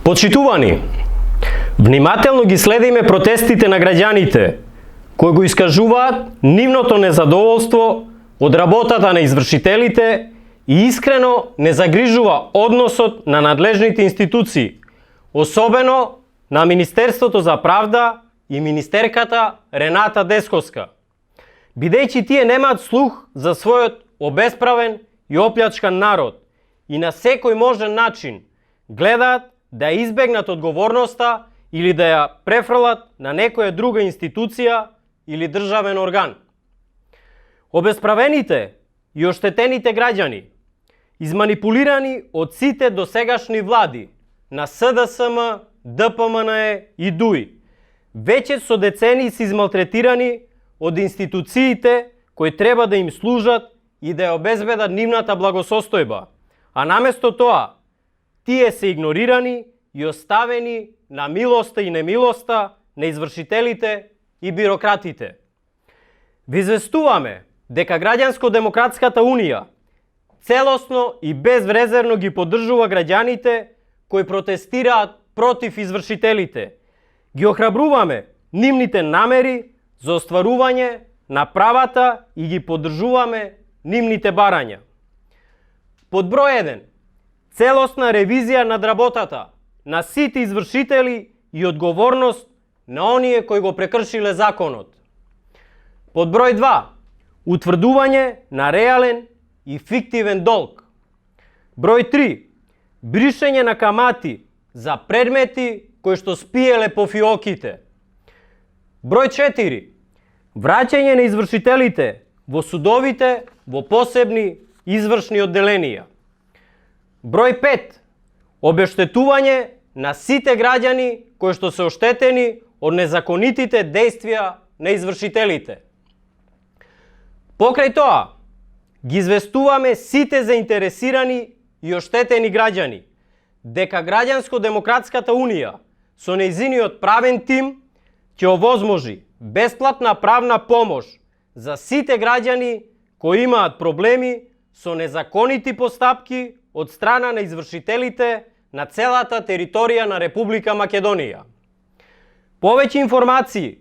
Почитувани, внимателно ги следиме протестите на граѓаните, кои го искажуваат нивното незадоволство од работата на извршителите и искрено не загрижува односот на надлежните институции, особено на Министерството за правда и министерката Рената Десковска, бидејќи тие немаат слух за својот обесправен и оплячкан народ и на секој можен начин гледаат да ја избегнат одговорноста или да ја префрлат на некоја друга институција или државен орган. Обесправените и оштетените граѓани, изманипулирани од сите досегашни влади на СДСМ, ДПМНЕ и ДУИ, веќе со децении се измалтретирани од институциите кои треба да им служат и да ја обезбедат нивната благосостојба, а наместо тоа, тие се игнорирани и оставени на милоста и немилоста на извршителите и бирократите. Ви известуваме дека Граѓанско-демократската унија целосно и безврезерно ги поддржува граѓаните кои протестираат против извршителите. Ги охрабруваме нивните намери за остварување на правата и ги поддржуваме нивните барања. Под број 1. Целосна ревизија над работата на сите извршители и одговорност на оние кои го прекршиле законот. Под број 2. Утврдување на реален и фиктивен долг. Број 3. Бришење на камати за предмети кои што спиеле по фиоките. Број 4. Враќање на извршителите во судовите во посебни извршни одделенија. Број 5. Обештетување на сите граѓани кои што се оштетени од незаконитите дејствија на извршителите. Покрај тоа, ги известуваме сите заинтересирани и оштетени граѓани дека Граѓанско-демократската унија со нејзиниот правен тим ќе овозможи бесплатна правна помош за сите граѓани кои имаат проблеми со незаконити постапки од страна на извршителите на целата територија на Република Македонија. Повеќе информации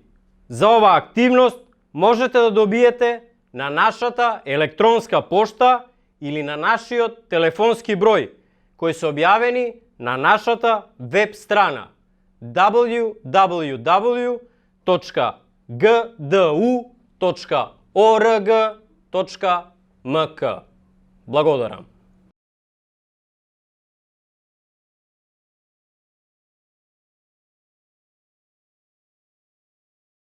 за оваа активност можете да добиете на нашата електронска пошта или на нашиот телефонски број, кои се објавени на нашата веб страна www.gdu.org.mk. Благодарам.